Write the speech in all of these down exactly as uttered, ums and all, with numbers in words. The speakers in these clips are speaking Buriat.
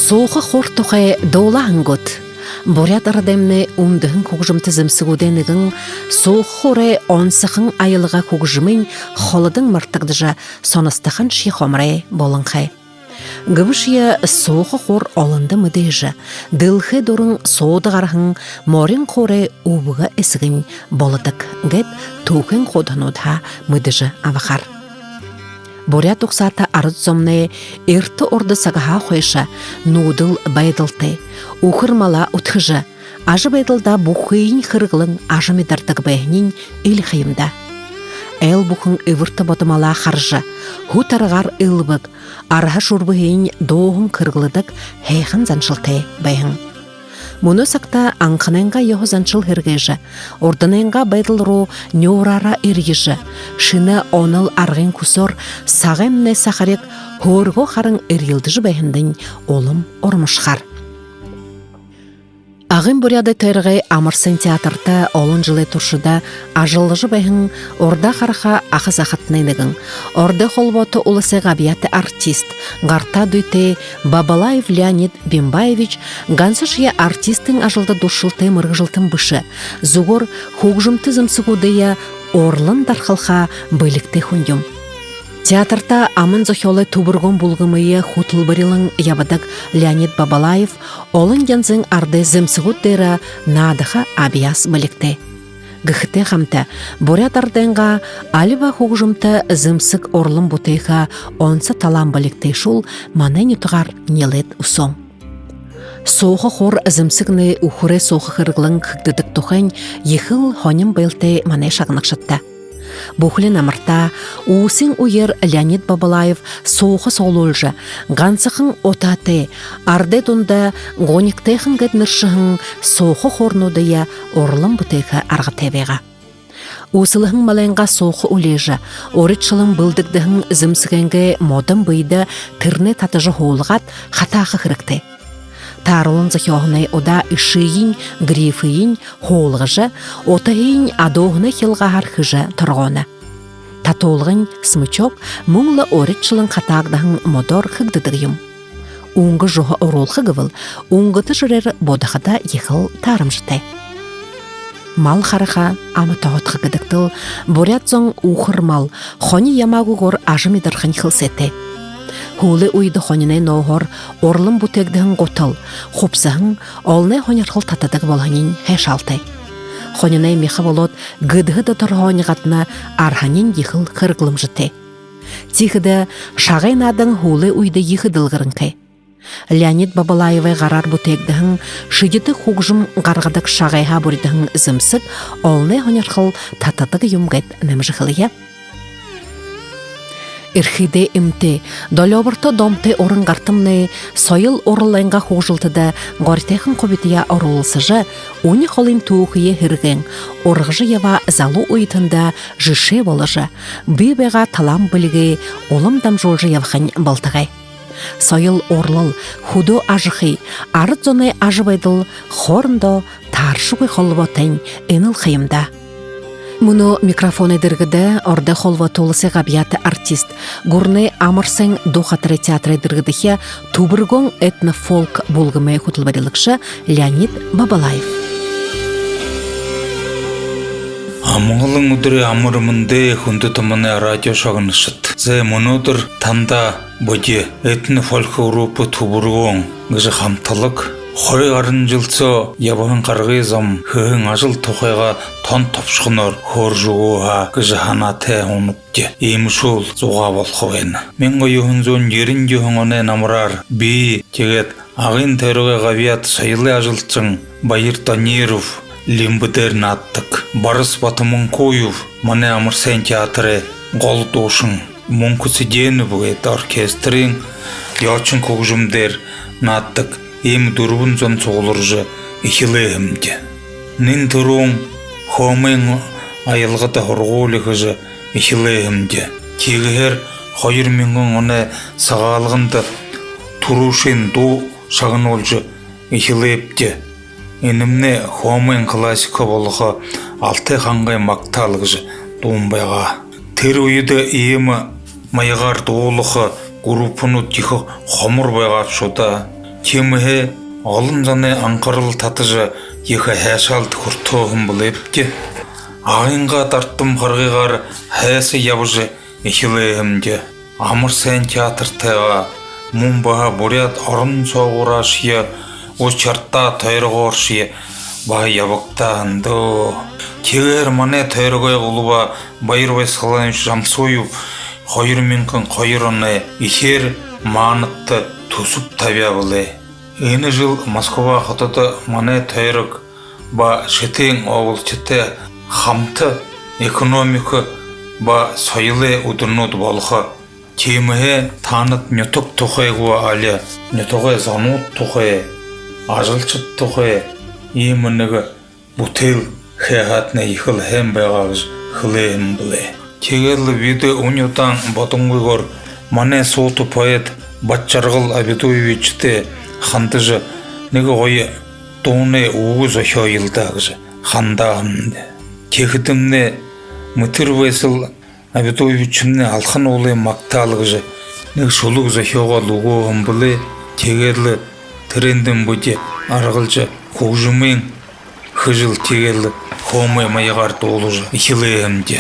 Сууха хуур тухай дуулаа һэн гүт? Буряад арадаймнай үндэһэн хүгжэмтэ зэмсэгүүдэй нэгэн сууха хуурай онсохон аялга хүгжэмынь холодон мартагдажа, соностохоньшье хомор болонхой. Гэбэшье сууха хуур олондо мэдээжэ, дэлхэй дүүрэн суута гараһан морин хуурай үбгэ эсэгэнь болодог гээд түүхын хуудаһануудһаа мэдэжэ абахаар. Буряад угсаата арад зомнай эртэ урда сагһаа хойшо нүүдэл байдалтай, үхэр малаа үдхэжэ, ажабайдалдаа бүхыень хэрэглэн ажамидардаг байһаниинь элихэ юм даа. Айл бүхэн эбэртэ бодомолоо хаража, һү таргаар элбэг, арһа шүрбэһыень дууһан хэрэглэдэг һайхан заншалтай байһан. Мүнөө сагта анханайнгаа ёһо заншал һэргээжэ, урданайнгаа байдал руу нюураараа эрьежэ, шэнэ онол аргын хүсөөр сагаймнай сахариг һөөргөө харан эрьелдэжэ байһандань улам урмашахаар. Агын Буряадай тойрогой амарсан театрта олон жэлэй туршада ажаллажа байһан урдаа хараха аха захатанай нэгэн, Ородой Холбоото Уласай габьяата артист, гартаа дүйтэй Бабалаев Леонид Бимбаевич гансашье артистын ажалда дуршалтай мэргэжэлтэн бэшэ, зүгөөр хүгжэмтэ зэмсэгүүдые урлан дархалха бэлигтэй хүн юм. Театрта аман зохёолой түбэргөөн бүлгэмые хүтэлбэрилэн ябадаг Леонид Бабалаев олон янзын арадай зэмсэгүүд дээрэ наадаха абьяас бэлигтэй. Гэхэтэй хамта буряад арадайнгаа альба хүгжэмтэ зэмсэг урлан бүтээхэ онсо талаан бэлигтэйшүүл манай нютагаар нилээд үсөөн. Сууха хуур зэмсэгнай үхэрэй сууха хэрэглэн хэгдэдэг тухайнь ехэл һонин байлтай манай шагнагшадта. Бүхэли намартаа үүсын үеэр Леонид Бабалаев сууха суглуулжа, гансахан утаатай, арадай дунда гунигтайхан гээд нэршэһэн сууха хуурнуудые урлан бүтээхэ аргатай байгаа. Үүсэлһэн малайнгаа сууха үлеэжэ, уридшалан бэлдэгдэһэн зэмсэгэйнгээ модон бэедэ тэрэнээ татажа һуулгаад хатааха хэрэгтэй. Тааруулан зохёоһон удаа эшыень, грифыень һуулгажа, утаһыень адууһанай хилгааһаар хэжэ торгооно. Татуулгань, смычок, мүн лэ уридшалан хатаагдаһан модоор хэгдэдэг юм. Үнгэ жуһа оруулха гэбэл, үнгэтэ шэрээр бодоходо ехэл таарамжатай. Мал хараха, ама тоһодхо гэдэгтэл буряад зон үхэр мал, хони ямаагүйгөөр ажамидархань хэлсээтэй. Һүүлэй үедэ хониной нооһоор урлан бүтээгдэһэн гутал, хубсаһан олоной һонирхол татадаг болоһониинь һайшаалтай. Хониной мяха болоод гэдэһэ доторһоонь гадна арһаниинь ехэл хэрэглэмжэтэй. Тиихэдэ шагай наадан һүүлэй үедэ ехэ дэлгэрэнхэй. Леонид Бабалаевай гараар бүтээгдэһэн, шэдитэ хүгжэм гаргадаг шагайһаа бүридэһэн зэмсэг олоной һонирхол татадаг юм гээд нэмэжэ хэлэе. Эрхыдээ эмтэй, долёоборто домтой уран гартамнай соёл уралайнгаа хүгжэлтэдэ горитойхон хубитаяа оруулсажа, үни холын түүхые һэргээн, ургажа ябаа залуу үетэндэ жэшээ боложо, бии байгаа талаан бэлигээ улам дамжуулжа ябахань болтогой. Соёл уралал, хүдөө ажахы, арад зоной ажабайдал хоорондоо тааршагүй холбоотойнь энэл ха юм даа. Мүнөө микрофоной дэргэдэ Ородой Холбоото Уласай габьяата артист, гүрэнэй «Амарсан» дуу хатарай театрай дэргэдэхи «Түбэргөөн» этно-фолк бүлгэмэй хүтэлбэрилэгшэ Леонид Бабалаев. Амгалан үдэрэй амар мэндэ, хүндэтэ манай радио шагнагшад. Зай, мүнөөдэр танда бидэ этно-фолк группа «Түбэргөөн» гэжэ хамталаг хоёр гаран жэл соо ябаһан харгы зам, хэһэн ажал тухайгаа тон тобшохоноор хөөрэжэ үгөө һаа гэжэ һанаатай һуунабди. Иимэшүүл зугаа болохо байна. Мянга юһэн зуун ерэн юһэн оной намараар би, тиигээд Агын тойрогой габьяата соёлой ажалшан Баяр Даниров лимбэдээр нааддаг, Барас Батомункуев манай «Амарсан» театрай гол дуушан, Мүнхэ Цыденов гээд оркестрын ёочин хүгжэмдээр нааддаг иимэ дүрбэн зон сугларжа эхилээ һэмди. Нэн түрүүн Хөөмэйн аялгада һургуули хэжэ эхилээ һэмди. Тиигэһээр хоёр мянган оной Сагаалганда түрүүшын дуу шагнуулжа эхилээбди. Энэмнай Хөөмэйн классика болохо «Алтай хангай магтаал» гэжэ дуун байгаа. Тэрэ үедэ иимэ маягаар дуулаха группанууд ехэ хомор байгаа бшуу даа. Тиимэһээ олон зоной анхарал татажа, ехэ һайшаалда хүртөө һэм бэлэйбди. Агынгаа дардам харгыгаар һайса ябажа эхилээ һэмди. Амар сайн театртайгаа, мүн баһа буряад орон соогуураашье, уж шартаа тойрогооршье баһа ябагдаа һэн даа. Тиигээд манай тойрогой гулваа Баир Баясхаланович Жамсуев хоёр мянган хоёр оной эхеэр маанадта түсэб табяа бэлэй. Энэ жэл Москва хотодо манай тойрог ба Шэтээн областитай хамта экономика ба соёлой үдэрнүүд болохо. Тиимэһээ таанад нютаг тухай гү, али нютагай зонууд тухай, ажалшад тухай иимэ нэгэ бүтээл хээ һаатнай ехэл һайн байгаа гэжэ хэлээ һэм бэлэй. Тиигээд лэ бидэ үни удаан бодонгүйгөөр манай суута поэт Баджаргал Абидуевичтэй хандажа нэгэ гоё дуунай үгэ зохёоёл даа гэжэ хандаа һэмди. Тиихэдэмнай Мэтэр Байсал Абидуевичмнай «Алхануулай магтаал» гэжэ нэгэ шүлэг зохёогоол үгөө һэм бэлэй. Тиигээд лэ тэрээндэнь бидэ аргалжа, хүгжэмынь хэжэл, тиигээд лэ хөөмэй маягаар дуулажа эхилээ һэмди.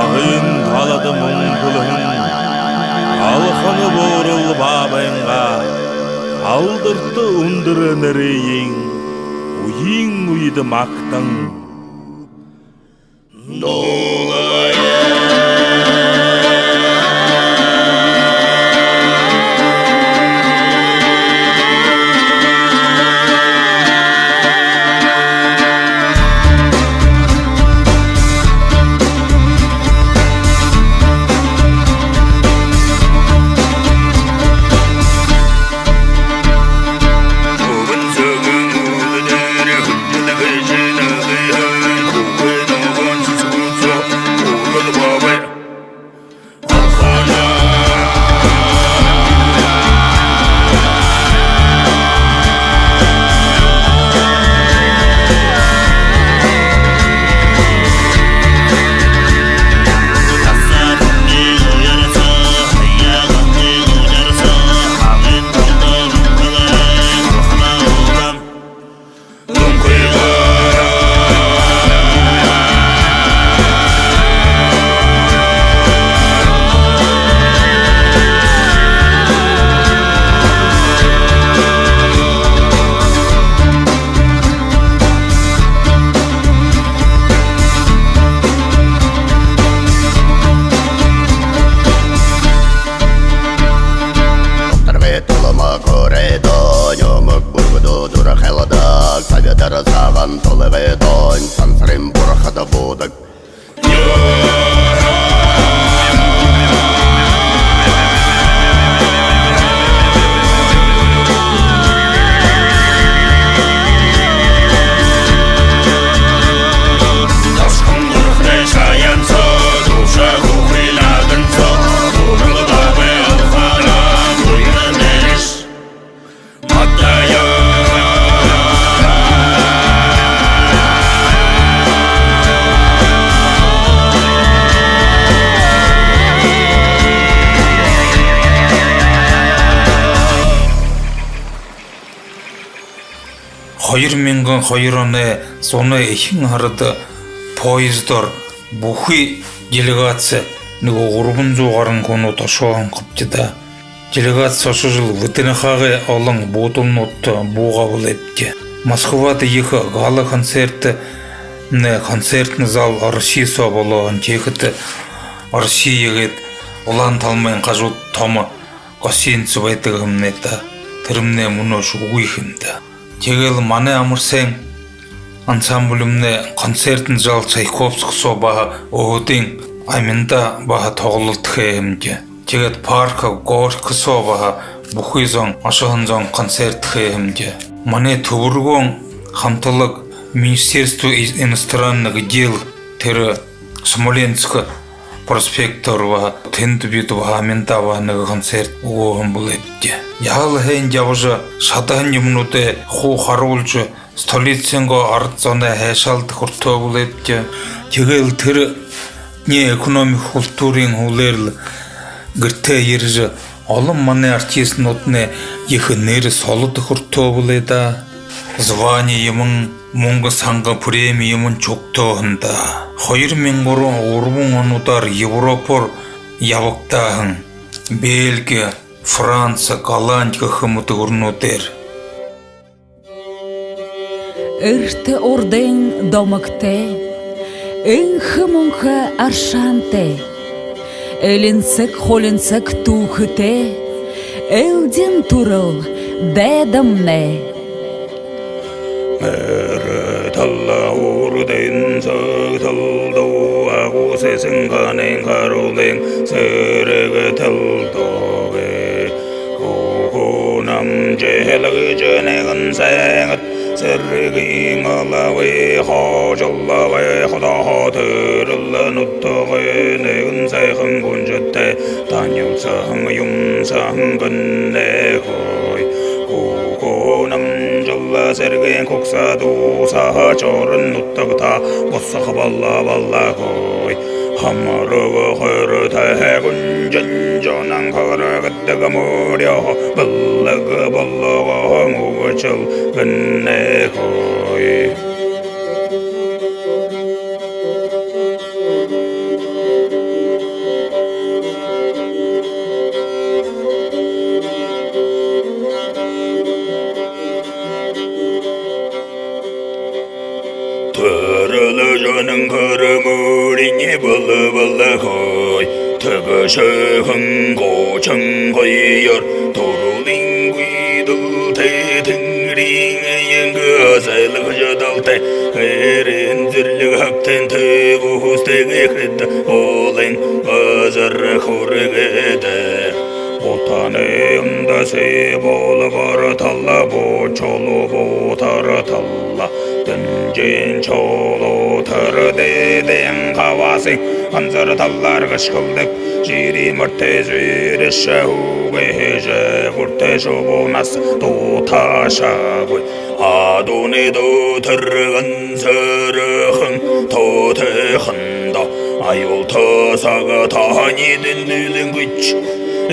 Агын талада мүнхэлһэн Алхана буурал баабайнгаа алдарта үндэр нэрыень үеын үедэ магтан дуулая. Таргы тулма көрөөд, нюмаг бүргэдөө дүрэ хайлдаг, табидар сагаан толгойдонь сансарын бурхада буудаг. Хоёр мянган хоёр оной зунай эхин һарада поездоор бүхы делегаци, нэгэ гурбан зуу гаран хүнүүд ошоһон хабди даа. Делегаци ошожол, Бэдэрхагай олон буудалнуудта буугаа бэлэйбди. Москвада ехэ гала-концертнэ, концертный зал Росси соо болоһон. Тиихэдэ Россия гээд Улаан талмайн хажууда томо гостиница байдаг юм даа. Тэрэмнай мүнөөшье үгы юм даа. Тиигээл манай «Амар сайн» ансамбльмнай концертный зал Чайковский соо баһа өөһэдын аминдаа баһа тоглолто хээ юм даа. Тиигээд парк Горький соо баһа бүхы зон, ошоһон зон концерт хээ юм даа. Манай Түбэргөөн хамталаг Министерство и-, иностранных дел, тэрэ Смоленск проспектээр баһа, тэндэ бидэ баһа аминдаа баһа нэгэ концерт үгөөһэн бэлэйбди. Яһала һайн ябажа, шадаһан юумэнүүдээ хуу харуулжа, столицынгоо арад зоной һайшаалда хүртөө бэлэйбди. Тиигээл тэрэ дни экономики и культурын һүүлээр лэ гэртээ ерэжэ, олон манай артистнууднай ехэ нэрэ солодо хүртөө бэлэй даа. Звание юумэн, мүнгэ, сангай преми юумэн шүгтөөһэн даа. Хоёр мянган гурбан онуудаар Европоор ябагдааһан, Бельги, Франци, Голланд гэхэ мэтэ гүрэнүүдээр. Эртэ урдын домогтой, энхэ мүнхэ аршаантай, элинсэг хулинсаг түүхэтэй, элдин түрэл дайдамнай. Эрэ тала урдын саг тала дуу, агуу сэсэн ханын харуулын сэрэг тала дуугүй. Хүхюу намжа хэлэгжэ нэгэн сайхад, сэргын алабай хожоллогой ходо тэрэл нютагай нэгэн сайхан гүнжэтэй танилсаһан юм сан гэнэ хөөе. Хүхюу намжалаа сэргын хүгсэ дууһаа, Чорын нютагтаа бусаха болоо, болоо хөөе. Хамараг хойротойгоо гүнжэн, Жонон хара гэдэг мүрөө бэлэг болгоо мүгшэл гэнэ хөөе. Тэрэл Жонон хара мүрэнь бэлэг болоо хөөе. Тэгэшэхэн гушан хоёр түрэлэй гүйдэлтэй, тэнгэриин эеэнгэ айлгажа далтай, хэрэн зэрлиг хагтын тэбүүстэй гэхэдэ, голын газар хүргөөд, утаанай ундасай болгоор тала, бушуул бутар тала, тэнжын шулуу тэрэ дээдын хабаасын ганзар талаар гэшхэлдэг. Жэрэмэртэй зүйршэ үгы хэжэ, хүртэ шубуунаас дутаашагүй. Адуунай дотор гансаархан тоотойхондоо, аюулта сагта таанадаа дэмжэлэн гүйшэ,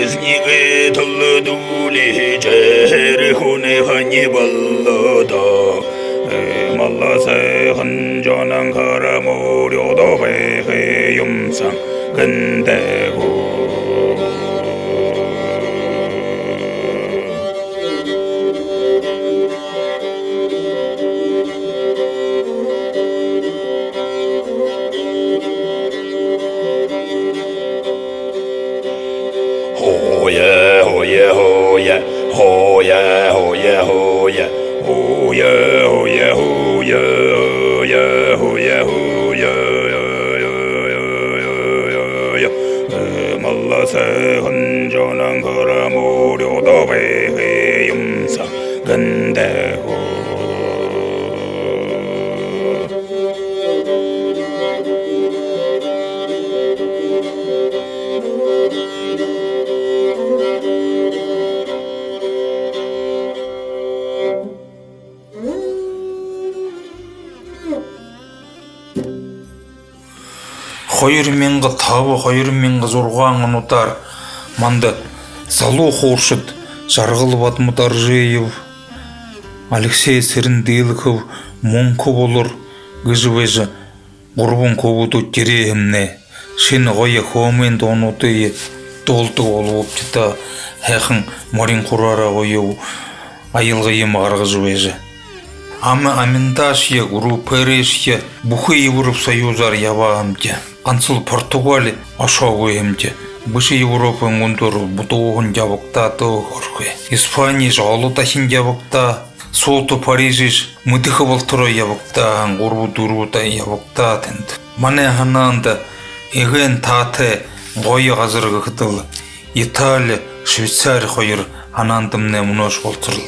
эзэниие тэлэдүүлжэ, хэрэ хүнэй хани болоо даа. Эмэл сайхан Жонон хара мүрөөдөө бэхи юм сан гэнэ хөөе. Хөөе, хөөе, хөөе. Хөөе, хөөе, хөөе. Хөөе, хөөе, хөөе. Хөөе, хөөе, хөөе. Эмэл сайхан Жонон хара мүрөөдөө бэхи юм сан гэнэ хөөе. Хоёр мянга таба, хоёр мянга зургаан онуудаар манда залуу хууршад Жаргал Бадмадоржиев, Алексей Цырендылов «Мүнхэ булар» гэжэ байжа, гурбан хүбүүдээ тэрээһэмнай. Шэнэ гоё хөөмэйн дуунуудые дуулдаг болообди даа, һайхан морин хураараа гоё аялга юумэ гаргажа байжа. Ама аминдаашье, группээрээшье бүхы Европ Союзаар ябаа һэмди. Гансал Португали ошоогүй һэмди. Бэшэ Европын үндэр будууһан ябагдаа даа, хөөрэхэ. Испанииш олон дахин ябагдаа. Суута Парижыш мэдэхэ болтороо ябагдаа, гурба-дүрбэ удаа ябагдаа тэндэ. Манай һанаанда эгээн таатай гоё газар гэхэдэл Итали, Швейцари хоёр һанаандамнай мүнөөшье болоторол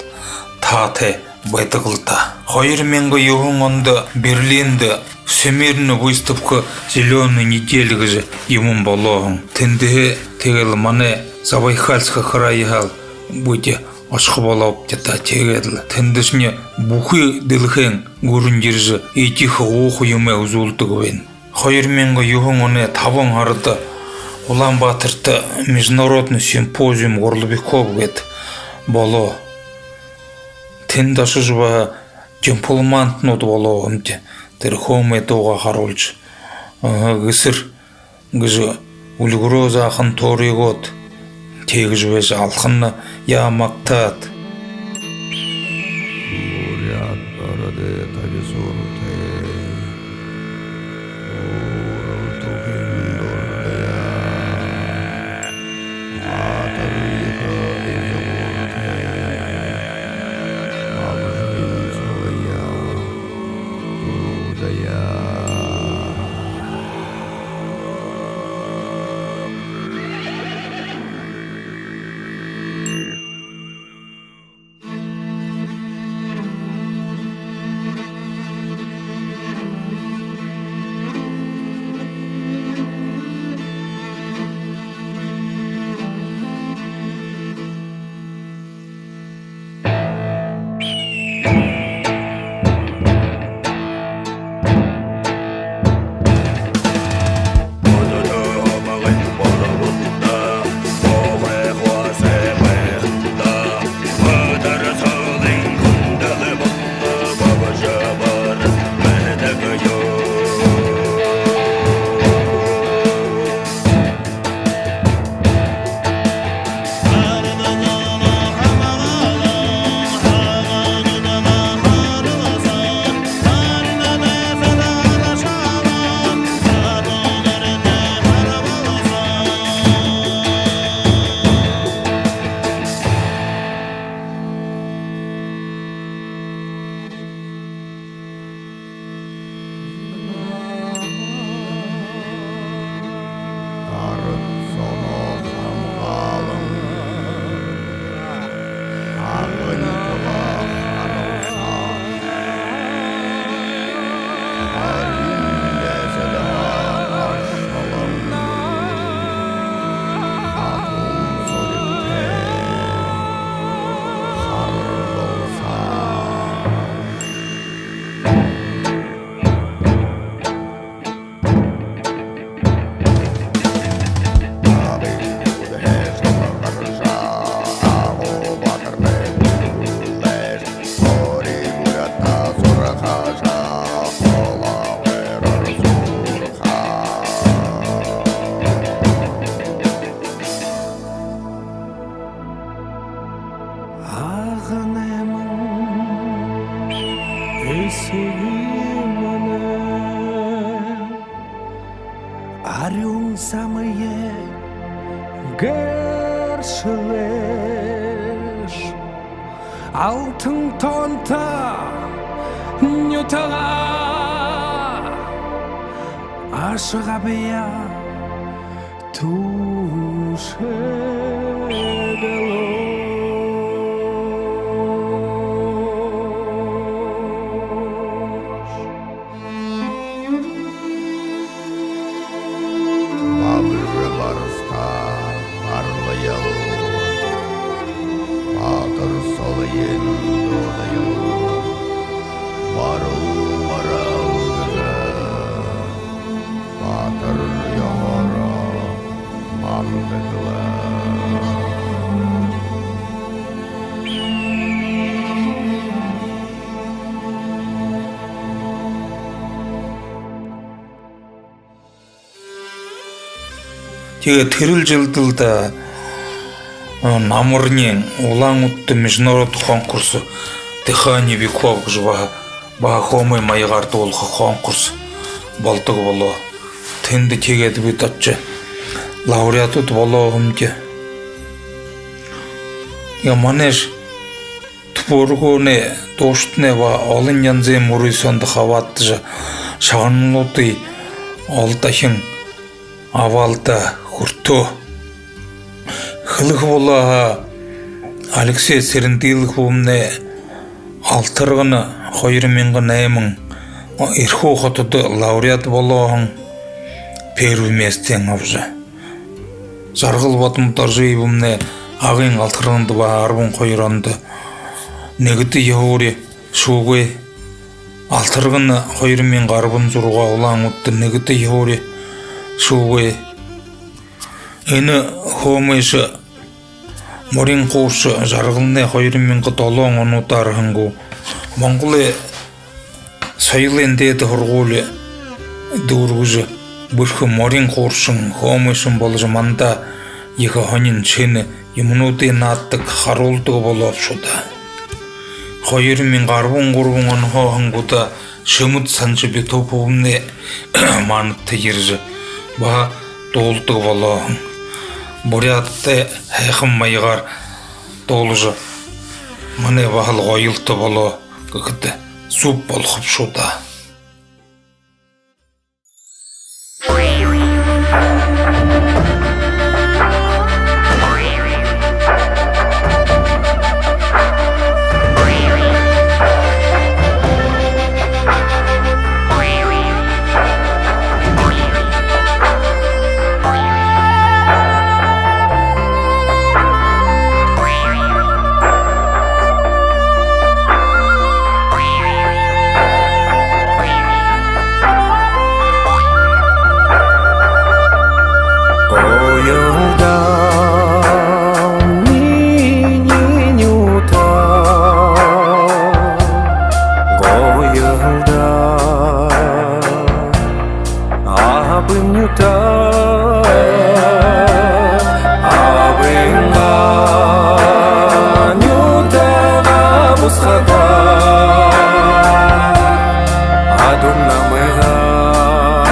таатай байдаг лэ даа. Хоёр мянга юһэн ондо Берлиндэ Всемирная выставка «Зелёная неделя» гэжэ юумэн болоо һэн. Тэндэһээ тиигээл манай Забайкальска крайһаа бидэ ошохо болообди даа. Тиигээд лэ тэндэшни бүхы дэлхэйн гүрэн ерэжэ, эдихэ ууха юумэ үзүүлдэг байна. Хоёр мянга юһэн оной табан һарада Улаан-Баатарта международный симпозиум горловиков гээд болоо. Тэндэ ошожо баһа дипломантнууд болоо һэмди. Тэрэ хөөмэй дуугаа харуулжа, аха, «Гэсэр» гэжэ үльгэрөө заахан төөригөөд, тиигэжэ байжа Алханаа магтаад. Буряад ороды табисууртай, Урал түбиин дурдаяа, Баатар ехэ изагууртай, Абжын солоёо дуудаяа. Арад зоноо хамгаалан, Агын талаа харалсаа, Харин дээсэдэ оршолон, хатуу соригтой харалсаа. Агын найман эсэгын манай арюун замые гэршэлээш, алтан тоонто нютагаа ашагабая. Түшэгэлөөш. Бабжа Бараста барлаял, Баатар солоёо дуудаял, баруун бараал гэжэ Баатар ёһоороо мандаг лэ. Тиигээд тэрэл жэлдэл даа, а, намарынь Улаан-Үдэдэ международный конкурс «Дыхание веков» гэжэ баһа, баһа хөөмэй маягаар дуулаха конкурс болодог болоо. Тэндэ тиигээд бидэ ошожо лауреадууд болоо һэмди. Яа, манайш түб үргөөнэй дуушаднай баһа олон янзын мүрысөөндэ хабаадажа, шагналуудые олон дахин абаалда хүртөө. Хэлэхэ болоо һаа, Алексей Цырендилов хүбүүмнай Алтаргана хоёр мянга найман Эрхүү хотодо лауреат болоо һэн, первый местыень абажа. Жаргал Бадмадоржиевнай Агын Алтарганада баһа арбан хоёр ондо нэгэдэ һуури шүүгээ. Алтаргана хоёр мянга арбан зургаа, Улаан-Үдэдэ нэгэдэ һуури шүүгээ. Энэ хөөмэйшэ, морин хуурша Жаргалнай хоёр мянга долоон онуудаар һэн гү, Монголой соёлой дээдэ һургуули дүүргэжэ, бэрхэ морин хууршан, хөөмэйшэн боложо, манда ехэ һонин шэнэ юумэнүүдые наададаг, харуулдаг болоо бшуу даа. Хоёр мянга арбан гурбан онһоо һэн гү даа, Шэмэд Санжабитов хүбүүмнай манда ерэжэ, баһа дуулдаг болоо һэн. Буряадтай һайхан маягаар дуулажа, манай баһал гоёлто болоо гэхэдэ зүб болохо бшуу даа. Гоёл даа, минии нютаг, гоёл даа, абын нютаг, абынгаа нютагаа бусахада, адуу намайгаа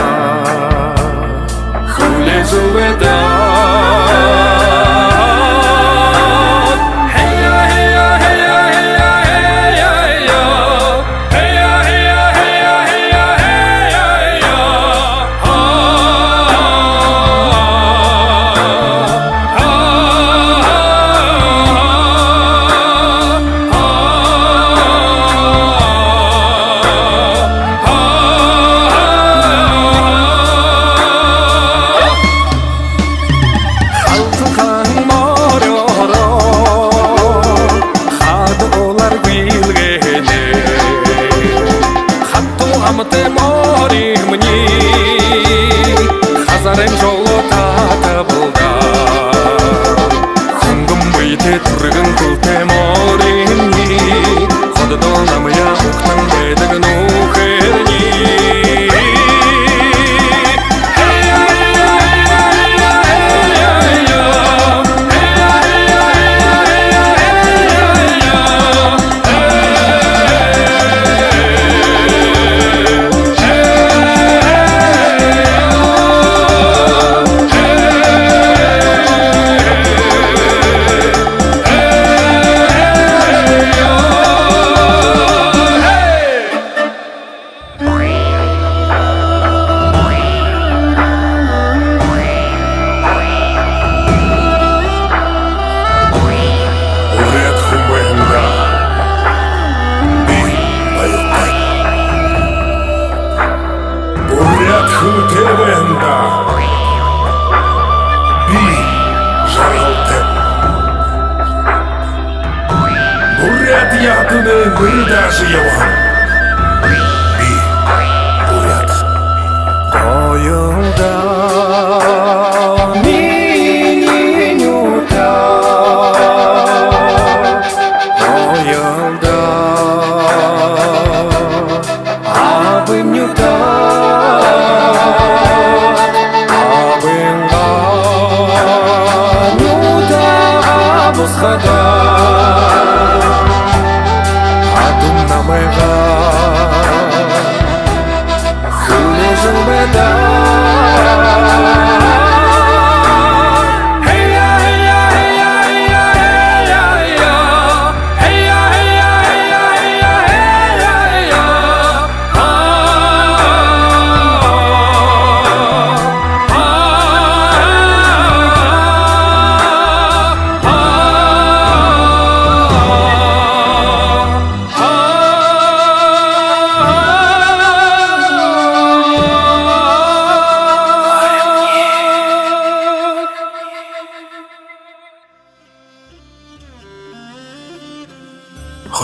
хүлеэжэ үгыт даа. Халтахан морёороо хада уулаар бэлгээнэ. Хатуу амтай моримни хазаарай жолоо татабал даа. Хүнгэн бэетэй, түргэн хэлтэй моримни, хододоо намайе угтан байдаг нүхэрни. Буряад хүн байһандаа би баяртай. Буряад хүнтэй байһандаа би жаргалтай. Буряад яһатанай нэрэ даажа ябаһан би буряад. Гоёл даа, минии нютаг, гоёл даа, абын нютаг, абынгаа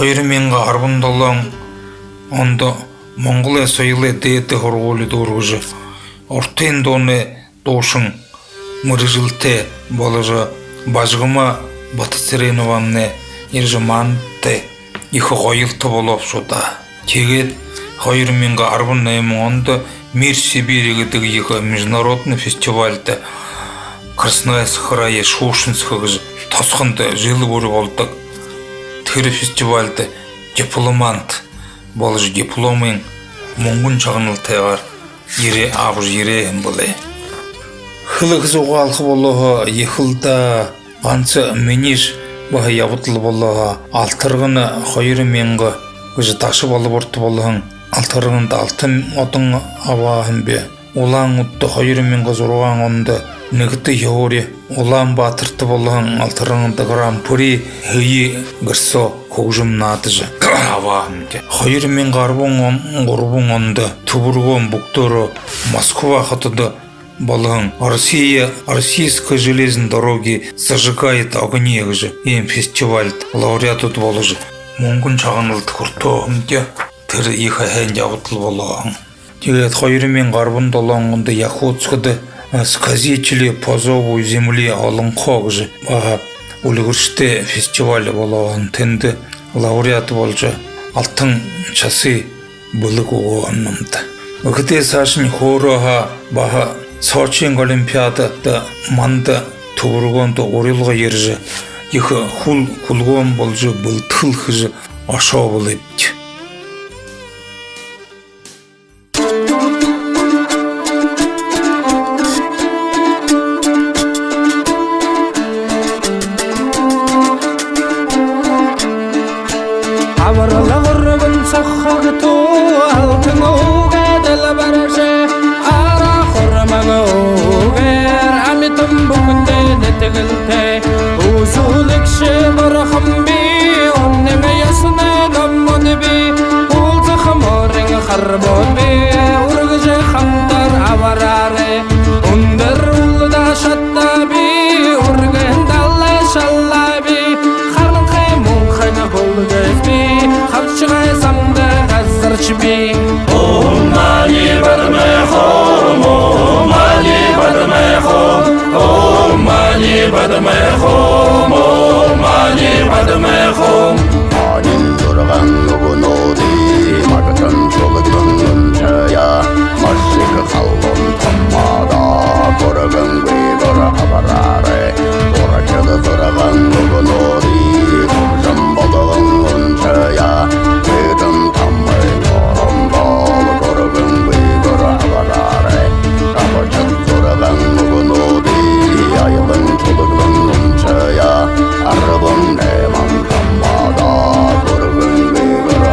Хоёр мянга арбан долоон ондо Монголой соёлой дээдэ һургуули дүүргэжэ, урдын дуунай дуушан мэргэжэлтэй боложо, Бажигма Батацыреновамнай ерэжэ, манда ехэ гоёлто болоо бшуу даа. Тиигээд хоёр мянга арбан найман ондо «Мир Сибири» гэдэг ехэ международный фестивальда Красноярск крае Шушенск гэжэ тосхондо жэл бүри болодог. Тэрэ фестивальда дипломант боложо, дипломын мүнгэн шагналтайгаар ерээ, абажа ерээ һэм бэлэй. Хэлэхэ, зугаалха болоо һаа, ехэл даа. Ганса минии баһа ябадал болоо һаа, Алтаргана хоёр мянга гэжэ Даши Балбарта болоһон Алтарганада алтан модон абаа һэм би. Улаан-Үдэдэ хоёр мянга зургаан ондо нэгэтэ һуури Улаан-Баатарта болоһон Алтарганада гран-при һэеы гэр соо хүгжэм наадажа абаа һэмди. Хоёр мянга арбан он, гурбан ондо Түбэргөөн бүхтөөрөө Москва хотодо болоһон «Россия, Российская железные дороги зажигает огни» гэжэ иимэ фестивальда лауреадууд боложо, мүнгэн шагналда хүртөө һэмди. Тэрэ ехэ һайн ябадал болоо һэн. Тиигээд хоёр мянга арбан долоон ондо Якутскада, а, «Сказители по зову земли» олонхоо гэжэ баһа үльгэршэтэй фестиваль болоо һэн. Тэндэ лауреад боложо, алтан часы бэлэг үгөө һэн намда. Үгытэй саашань хөөрөө һаа, баһа Сочиин Олимпиадада манда Түбэргөөндэ урилга ерэжэ, ехэ хүл хүлгөөн боложо, бэлэдхэл хэжэ ошоо бэлэйбди. Абарал гурбан сохогто алтан үгэ дэлбэржэ, ара хурмаг үгөөр амитан бүхэндэ нэтэгэлтэй. Үзүүлэгшэ Бурхан бии, үнэн ёһоной номууд бии, уулзаха морин харбууд бии, үргэжэ хамтаар абараарай. Үндэр үлдэ шатта бии, үргэн далай шалла бии, харанхы мунхан бүлгэс бии, хабшагай замда газаршье бии. Ом мани падме хум, ом мани падме хум, ом мани падме хум, ом мани падме хум. Манин зургаан үгэнүүдые магтан шүлэгэн уншая. Машык халуун тамада хүргэн бэеэр абараарай. Урагшада зургаан үгэнүүдые хүгжэм болгон уншая. Бэетэн тамай торомдол хүргэн бэеэр абараарай. Шабашад зургаан үгэнүүдые аялан шүлэгэн уншая. Арбан найман тамада хүргэн бэеэр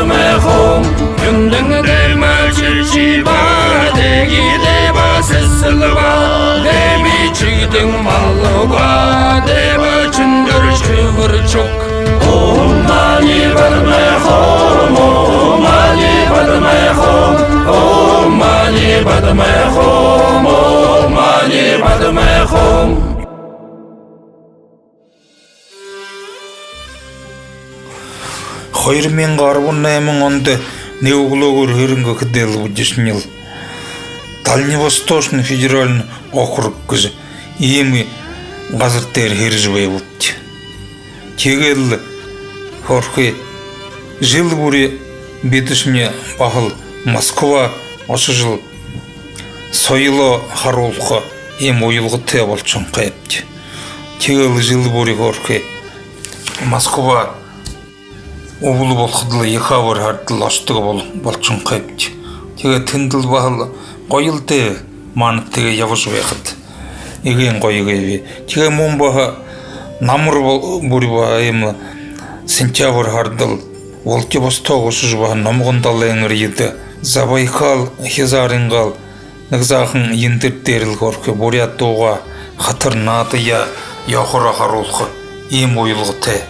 Мэ хом, юндэн дэмэ чичи ба, дэги дэбэ сэсэл ба, дэми чигдэн мал ба, дэбэ чэндэр чэбэр чук. Ом мани бадмэ хом, ом мани бадмэ хом, ом мани бадмэ хом, ом мани бадмэ хом. Хоёр мянга арбан найман ондо нэгэ үглөөгүүр һэрэнгэ хэдэл бүдишнил Дальневосточный федеральный округ гэжэ иимэ газар дээрэ һэрижэ байбабди. Тиигээл хөөрхы жэл бүри бидэшни баһал Москва ошожол соёлоо харуулха иимэ уялгатай болошонхойбди. Тиигээл жэл бүри хөөрхы Москва үбэл болоходол ехэ бэр һардал ошодог бол-, болошонхойбди. Тиигээ тэндэл баһал гоёл даа, манад тиигээ ябажа байхада. Эгээн гоё гээб. Тиигээ мүн баһа намар бол-, бүри баһа иимэ сентябрь һардал Владивосток ошожо баһа номгон далайн эрьедэ Забайкал хизаарынгаал нэгэ заахан эндэр дээрэл хөөрхы буряад дуугаа, хатар наадаяа, ёохороо харуулха иимэ уялгатай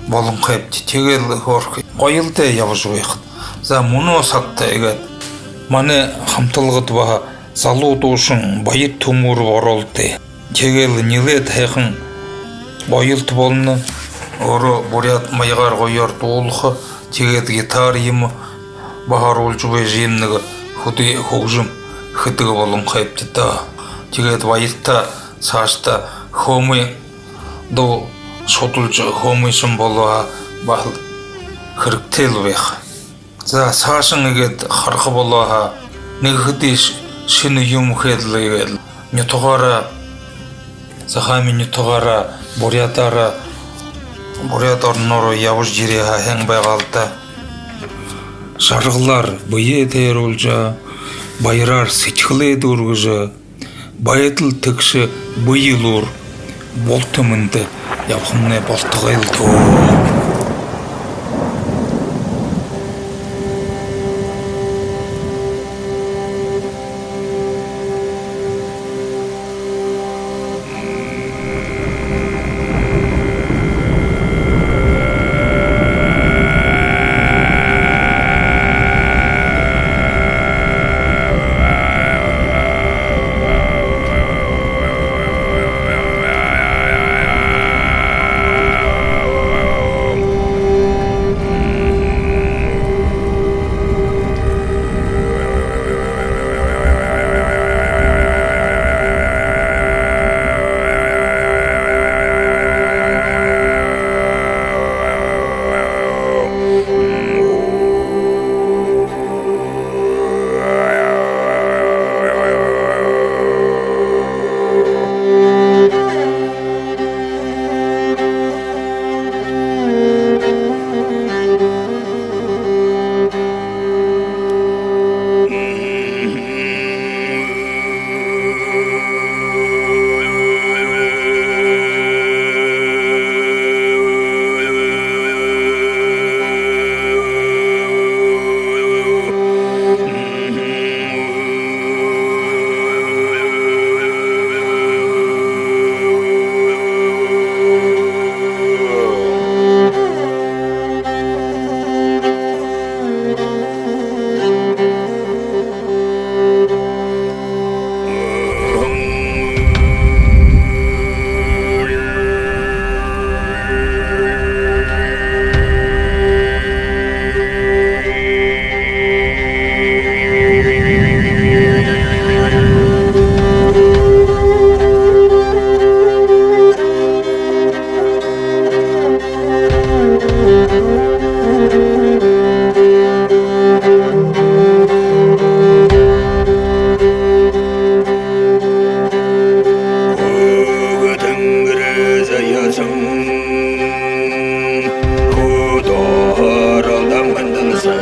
болонхойбди. Тиигээл хөөрхы гоёл даа ябажа байхада. За, мүнөө сагта иигээд манай хамтлагада баһа залуу дуушан Баяр Түмүров ороо л даа. Тиигээл нилээд һайхан гоёлто болоно. Өөрөө буряад маягаар гоёор дуулаха. Тиигээд гитара юумэ баһа оруулжа байжа, иимэ нэгэ хэды хүгжэм хэдэг болонхойбди даа. Тиигээд Баярта саашадаа хөөмэй дуу шудалжа, хөөмэйшэн болоо һаа, баһал хэрэгтэйл байха. За, саашань иигээд хараха болоо һаа, нэгэ хэды ш-, шэнэ юумэ хээд лэ иигээд лэ нютагаараа, Захааминай нютагаараа, буряадаараа, буряад оронһоо ябажа ерээ һаа, һайн байгаа л даа. Жаргалаар бэеэ тойруулжа, баяраар сэдьхэлээ дүүргэжэ, байдал тэгшэ бэе элүүр, булта мэндэ ябахамнай болтогойл даа. Тэнгэрэ заяасан, хүдөө оролдон мэндэлсэн.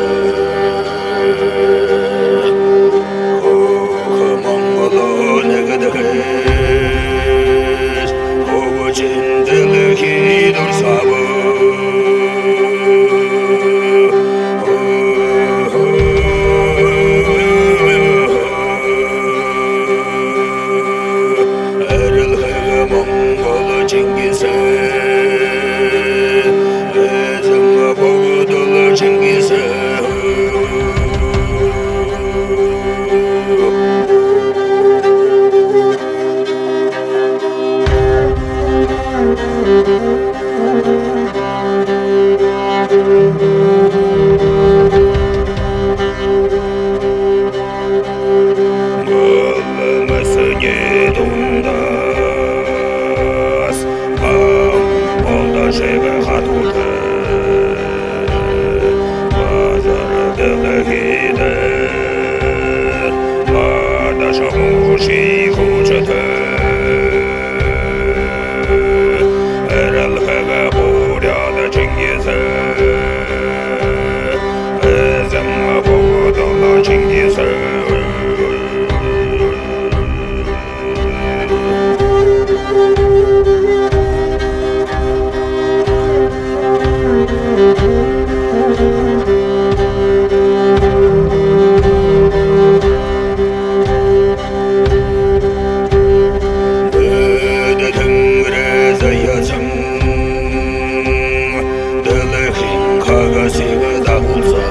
Хүхэ Монголоо нэгэдэхыш, хүбүүшэн дэлхэй дурсаба. Тэдэ тэнгэрээ заяасан дэлхэйн хагасые дагуулжа,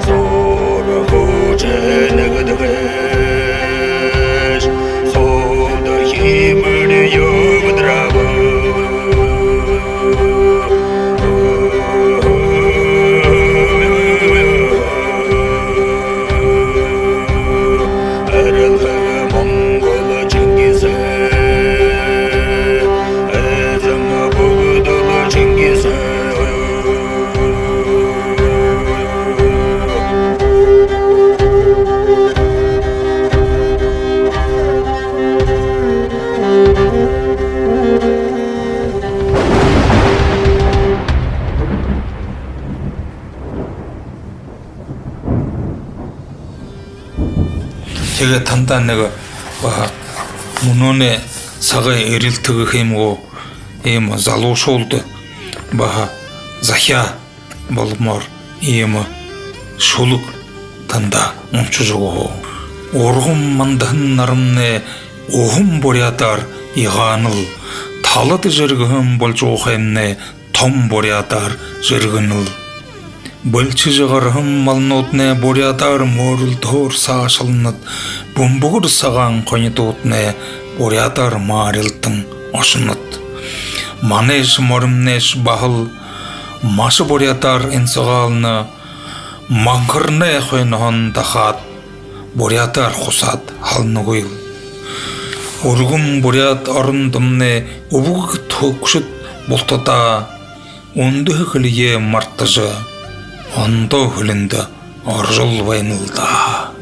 суура хүчэ нэгэдхэш, суута хэмээр ябадараба. Арилгага Монгол Чингис, эзэн Богдол Чингис. Тиигээд танда нэгэ баһа мүнөөнэй сагай эрилтэ гэхэ юм гү, иимэ залуушуулда баһа захяа болмоор иимэ шүлэг танда уншажа үгэхэ. Урган мандаһан нарамнай уһан буряадаар игаанал, талада жэргэһэн болжо ухаймнай том буряадаар жэргэнэл. Бэлшэжэ гараһан малнууднай буряадаар мөөрэлдөөр саашалнад, бүмбэгэр сагаан хонидууднай буряадаар маарилдан ошонод. Манайш моримнайш баһал маша буряадаар инсагаална, манхарнай хойноһоонь дахаад буряадаар хусаад һалнагүйл. Үргэн буряад орондомнай үбгэгты хүгшэд бултадаа үндэһэ хэлэеэ мартажа, ондоо хэлэндэ орожол байнал даа.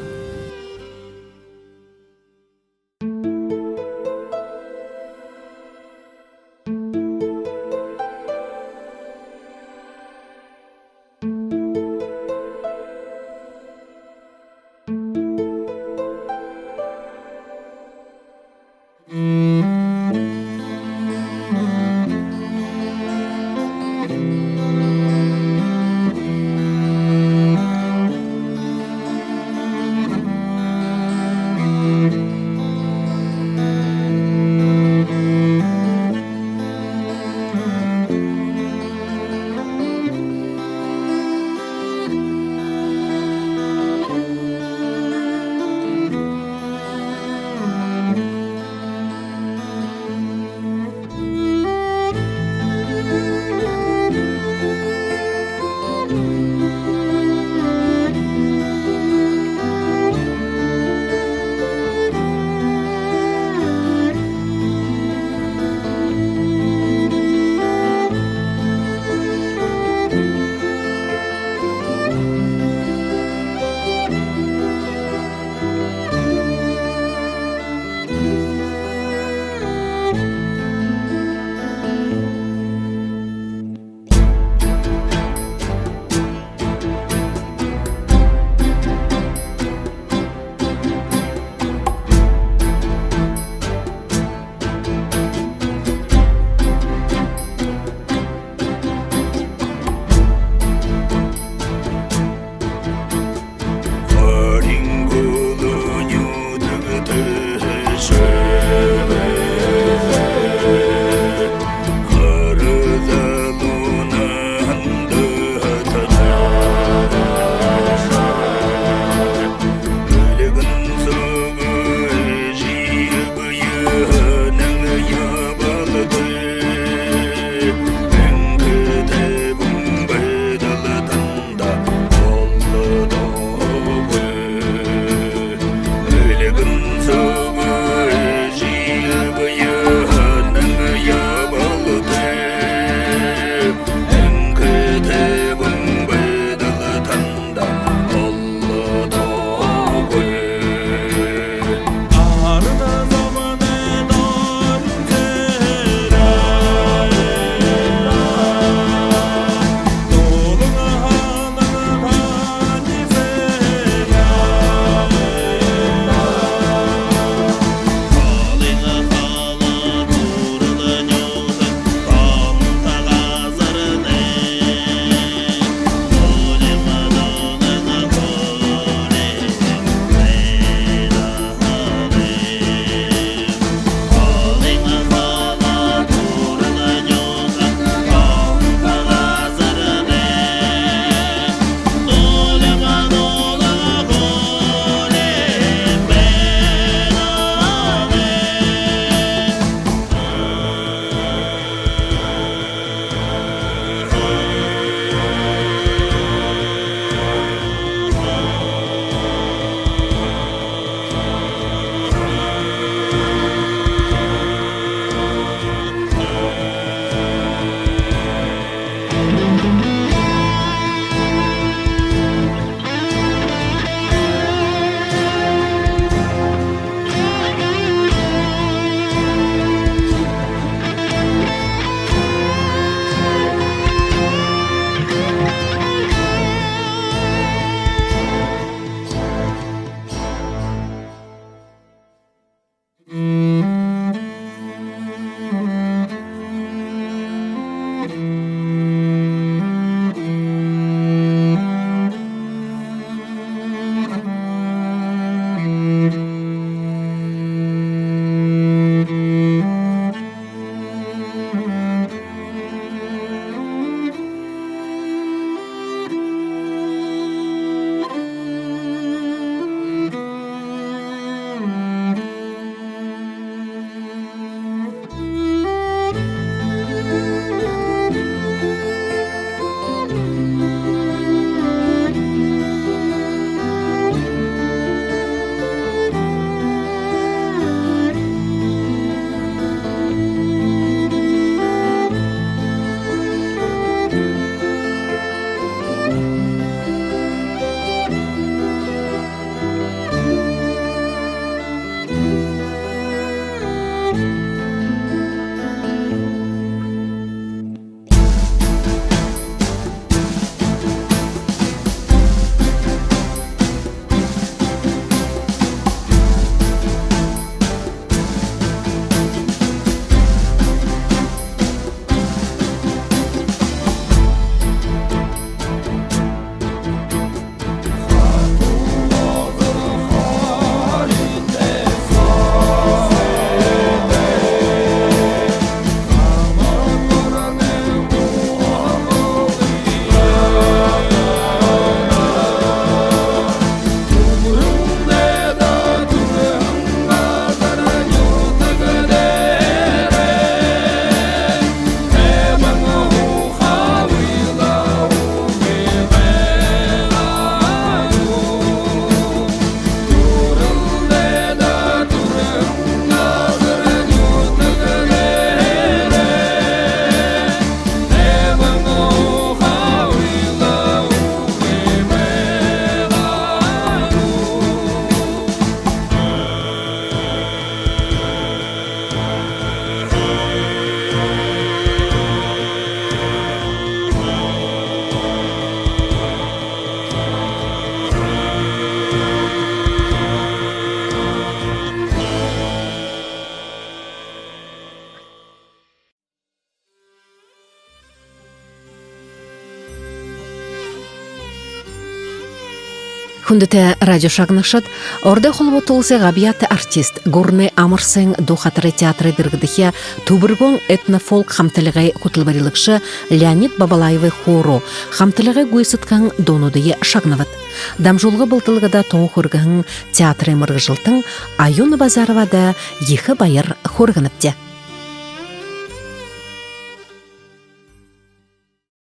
Хүндэтэ радио шагнагшад, Ородой Холбоото Уласай габьяата артист, гүрэнэй «Амар сан» дуу хатарай театрай дэргэдэхи «Түбэргөөн» этнофолк хамталгын хүтэлбэрилэгшэ Леонид Бабалаевай хөөрөө, хамталгын гүйсэдхэһэн дуунуудые шагнабад. Дамжуулга бэлдэлгэдэ туһа хүргэһэн театрай мэргэжэлтэн Аюна Базаровада ехэ баяр хүргэнэбди.